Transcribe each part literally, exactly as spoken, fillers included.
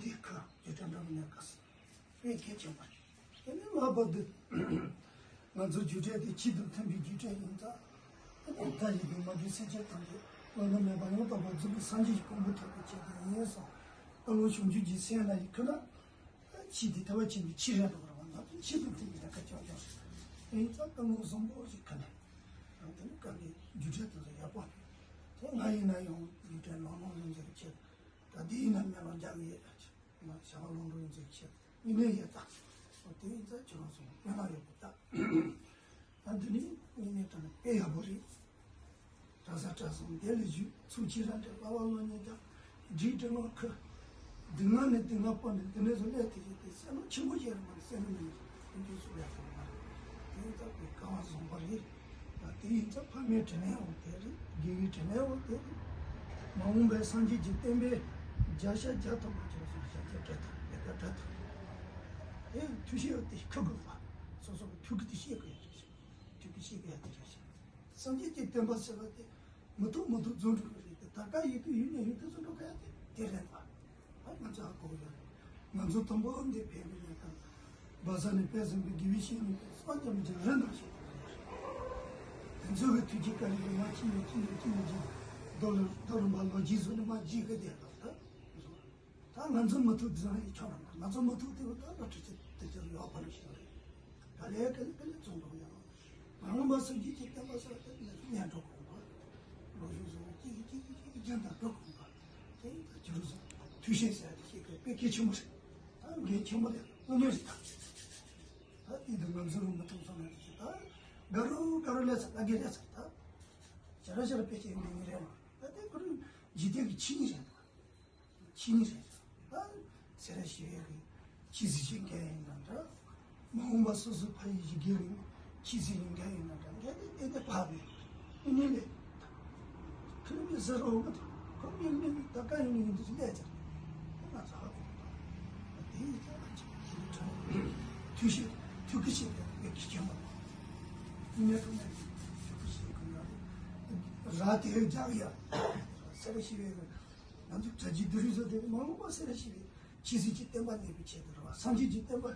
འདི་ཁ་རྒྱུད་གྲྭ་འདྲ་མི་ཉག་ག་ས་དཔེ་གལ་ཆེན་པ་རེད། དེ་ནས་ལྷག་པར་དུ་ང་ཚོ་རྒྱུད་གྲྭ་དེ་ཆོས་དང་མཐུན་པའི་རྒྱུད་གྲྭ་ཡིན་ཙང་། ད་ཡིན་དུས་མ་གི་སེམས་ཅན་ཐམས་ཅད་བླ་ན་མེད་པ་ཡང་དག་པར་རྫོགས་པའི་སངས་རྒྱས་ཀྱི་གོ་འཕང་ཐོབ་པའི་ཆེད་དུ་ཡིན་སོང་། ད་ལོ་བྱང་ཆུབ་ཀྱི་སེམས་ལ་ཡི་ཁུ་ན། ཆོས་དེ་ཐེག་པ་ཆེན་པོའི་ཆོས་རེད་འདུག་ར་བ། ང་ཚོ་ཆོས་དང་མཐུན་པའི་ལས་ཀ་ཅང་ཅང་རེད། དེ་ཡིན་ཙང་ད་ལོ་བཟང་པོ་ཞིག་ཁུ་ན། ཡང་དེ་ནི་གང་གི་རྒྱུད་གྲྭ་དེ་ཚོ་ཡག་པོ། དེ་ང་ཡིན་ན་ཡང་རྒྱུད་གྲྭ་ནང་ནང་ཡོང་ཚེ་ཆེད། ད་དེ་ཡིན་ན་མེ་ལོང་རྒྱག་གི་ཡོད། ང་བྱ་བ་ལོང་འགྲོ་ཡིན་ཚེ་ཆེད། ངི་ནས་ཡོད་ད། དེ་ཡིན་ཙང་ཁྱོད་རང་ཚོ་དཔེ་ན་ཡོད་པ་ད། ད་འདི་ནི་ངི་ནས་ད་ནི་དཔེ་ཡག་པོ་རེད། གྲྭ་ས་གྲྭ་ཚང་འདི་ལ་བཞུགས་ཚུགས་ཅི་ར་འདྲ་བ་བ་ལོ་ཉེ་ད། འདྲིས་འདྲ་མ་ཁུ། སྡུག་བསྔལ་ནི་སྡུག་བསྔལ་པོ་ནི་འདི་ནས་སུ་སླེབས་དེ་ཡིན་ཏེ་སེམས་ནང་ཆེན་པོ་ཡེར་མ་སེམས་ནང་ནས་ཀུན་གྱིས་སུ་ཡག་པོ་མ་རེད། དེ་ཡིན་ཙང་དཔེ་གང་བ་བཟང་པོ་རེད། ད་དེ་ཡིན་ཙང་ཕ་མའི་དྲིན་ལན་འོང་དེ་རེད། དགེ་བའི་དྲིན་ལན་འོང་དེ་རེད། མ་འོངས་པའི་སངས་རྒྱས་ཀྱི་བསྟན་པའི་བརྒྱ་ཆ་བརྒྱ་ཐོབ་པ་ཅིག་ལ་སོང་བྱ་བྱ་བྲལ་ཐུབ་ལས་ཀ་བྲལ་ཐུབ། དེ་ཐུགས་ཤེས་ཡོད་དེ་ཁུ་དགོས་པ། སོ་སོ་གི་ཐུགས་ཀྱི་དེ་ཤེས་དགོས་ཡ་རེད། ཐུགས་ཀྱི་ཤེས་དགོས་ཡ་དེ་རེད། སངས་རྒྱས་ཀྱི་བསྟན་པ་ཟེར་བ་དེ་མི་ཐུབ་མི་ཐུབ་རྫོགས་འགྲོ་གི་རེད་དེ། ད་ཀ་ཡིད་དུ་ཡིད་ནས་ཡིད་དུ་རྫོགས་འགྲོ་ག་ཡ་དེ་དེ་རེད་པ། ཨ་ང་ཚོ་ཧ་གོ་ཡོད། ང་ཚོ་དང་པོ་འདི་ཕེབས་པའི་ཉེ་དང་། བ་ས་ནས་དཔལ་བཟང་པོའི་དགེ་བའི་བཤེས་གཉེན་གྱི་སངས་རྒྱས་མི་ཅིག་རིན་དང་ཞེས་པ་རེད། དེ་ཚོ་གི་ཐུགས་ཀྱི་དཀའ་ལས་ཀྱི་མ་ཅི་ཡོད་ཅི་ཡོད་ཅི་ཡོད་ཅི། རྡོ་ལ་རྡོ་རིན་པ་ལོ་རྒྱུས་སོགས་ནི་མ་ཅི་གི་དེ་ལ་ད། ད་ང་ཚོ་མི་ཐུབ་ཙང་ཡི་ཆོག་རང་ང་ཚོ་མི་ཐུབ་དེ་བ་ད་ལ་ཁྲི་ཆེ་དེ་ཚོ་ཡོག་པ་ལ་ཞིག་རེད། ག་ལེ་ག་ལེ་ག་ལེ་བཙོང་འགྲོ་ཡང་། མ་འོངས་པ་སངས་རྒྱས་ཀྱི་བསྟན་པ་ཟེར་བ་དེ་ནས་སུ་ཉན་འགྲོ་དགོས་པ། ལོ་རྒྱུས་བཟོ་བ་གཅིག་གིས་གཅིག་གིས་གཅིག་གིས་རྒྱན་དང་འགྲོ་དགོས་པ། དེ་ཡིན་ད་ཅི་རུ་སོང་ཐུགས་ཤེས་ཟེར་དེ་ཤེས་དགོས་དཔེ་གལ་ཆེན་པོ་རེད། ད་འགན་ཆེན་པོ་རེད། དངོས་གནས་རེད་ད། ད་དེ་དུས་ང་ཚོ་རུ་མི་ཐུབ་སོང་ན་དེ་ད་དགའ་རུ་དགའ་རུ་ལས་ཚ་དགའ་དགའ་ལས་ཚ་ད། བྱ་ར་བྱ་ར་དཔེ་ཆ་ཡིན་པའི་ངེས་རེད་མ། ད་དེ་ཁོ་རང་འཇིག་རྟེན་གྱི་ཆོས་ཉིད་རེད་ད། ཆོས་ཉིད་རེད། ད་སེ་ར་ཞི་བའི་གི་ཆོས་སྲིད་ཀྱི་འགན་ཡིན་ན་འདྲ། མ་འོངས་པ་སོ་སོ་ཕ་ཡུལ་གྱི་འགན་ཡིན་ཆོས་སྲིད་ཀྱི་འགན་ཡིན་ན་འདྲ། འགན་དེ་ཏན་ཏན་བབས་ཡོད། དེ་ནས་ལས། ཁོ་མི་ཟེར་རོ་མ་ཐུབ། ཁོ་མི་མི་མི་ད་ག་ཡིན་ཡིན་དུ་ལས་ཀྱང་། ང་ཚོ་ཧ་གོ་མ་ཐུབ། དེ་ཡིན་ཙང་ང་ཚོ་ཐུགས་ཤེས་ཐུགས་ཀྱི་ཤེས་པའི་གི་སྐྱེ་མ་ཐུབ། ངས་ཐུགས་ནས་ཐུགས་ཀྱི་ཤེས་ཀྱི་ཡོད་རེད། ར་དེ་རྒྱག་ཡ། སེ་ར་ཞི་བའི་གི། ང་ཚོ་གྲྭ་རྒྱུན་སྡེ་རིགས་སོགས་དེ་མ་འོངས་པ་སེ་ར་ཞི་བའི་ཆོས་སྲིད་ཀྱི་བསྟན་པ་གནས་པའི་ཆེད་དུ་རེད་བ། སངས་རྒྱས་ཀྱི་བསྟན་པ་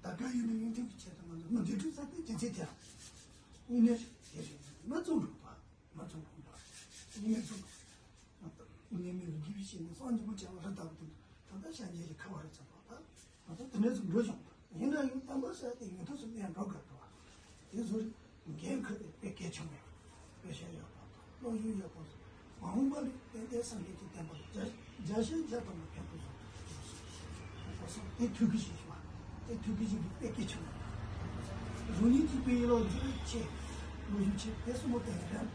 ད་ག་ཡིན་ན་ཡོན་ཏན་གྱི་ཆེད་དུ་ང་ཚོ་མི་འདི་འདྲ་ས་དེ་རྒྱུ་མཚན་དེ་རེད། དངོས་གནས་དེ་རེད། མ་བཙོང་རུང་བ། མ་བཙོང་རུང་བ། དངོས་གནས་བཙོང་། དངོས་གནས་མི་རུ་རྒྱུ་བའི་ཆེད་ནས་སངས་རྒྱས་པོ་བྱ་བ་རི་དྭགས་དུ་ད་ལྟ་སངས་རྒྱས་ཀྱི་ཁ་བ་རི་ཚ་བ་ད། ང་ཚོ་དེ་འདྲ་ཚོ་འགྲོ་བྱུང་། ཡིན་ན་ཡང་བསྟན་པ་ཟེར་དེ་ཡོད་དུས་སུ་གནས་འགྲོ་དགོས་འགྲོ་བ། དེ་ཚོ་འགན་ཁུར་ཏེ་དཔེ་གལ་ཆེན་པོ་ཡོད། དཔེ་བཤད་ཡོད་པ་དང་བློ་ཡུལ་ཡོད་པ་ཚོ་མ་འོངས་པ་ལ་ཏན་ཏན་སངས་རྒྱས་ཀྱི་བསྟན་པ་ལ་རྒྱ་རྒྱ་ཞེན་རྒྱ་དང་མ་ཕན་པོ་བཟོ་དགོས་སོ། དེ་ཐུགས་ཀྱི་བཞེད་པ། དེ་ཐུགས་ཀྱི་བཞེད་པ་དཔེ་གལ་ཆེན་པོ་ཡོད། རང་ཉིད་ཀྱི་དཔེ་ཡི་ལོ་རྒྱུས་ཆེ། བློ་ཡུལ་ཆེ་དེ་གསུམ་པོ་དེ་རེད།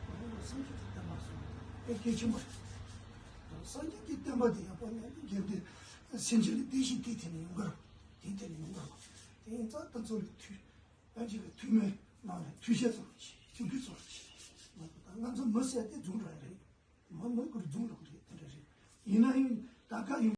མ་འོངས་པ་སངས་རྒྱས་ཀྱི་བསྟན་པ་སོང་དཔེ་གལ་ཆེན་པོ་རེད། སངས་རྒྱས་ཀྱི་བསྟན་པ་དེ་ཡག་པོ་ཉན་དུས་རྒྱལ་དུས་སེམས་ཅན་ལ་དེ་བཞིན་དེ་དེ་ནས་ཡོང་གི་རེད། དེ་དེ་ནས་ཡོང་གི་རེད། དེ་ཡིན་ཙང་དེ་ཚོ་ལ་ཐུགས་ཕན་ཅིག་ལ་ཐུགས་སྨོན་གནང་ནས་ཐུགས་བཞེད་ཚོ་ལ་བྱེད་ཐུགས་ཁུར་ཚོ་ལ་བྱེད། ང་ཚོ་ད་ང་ཚོ་མི་ཟེར་དེ་རྫུན་ར་རེད། མི་མི་ཁུར་རྫུན་ར་རེད་དེ་འདྲ་རེད། ཡིན་ན་ཡང་ད་ག་ཡིན།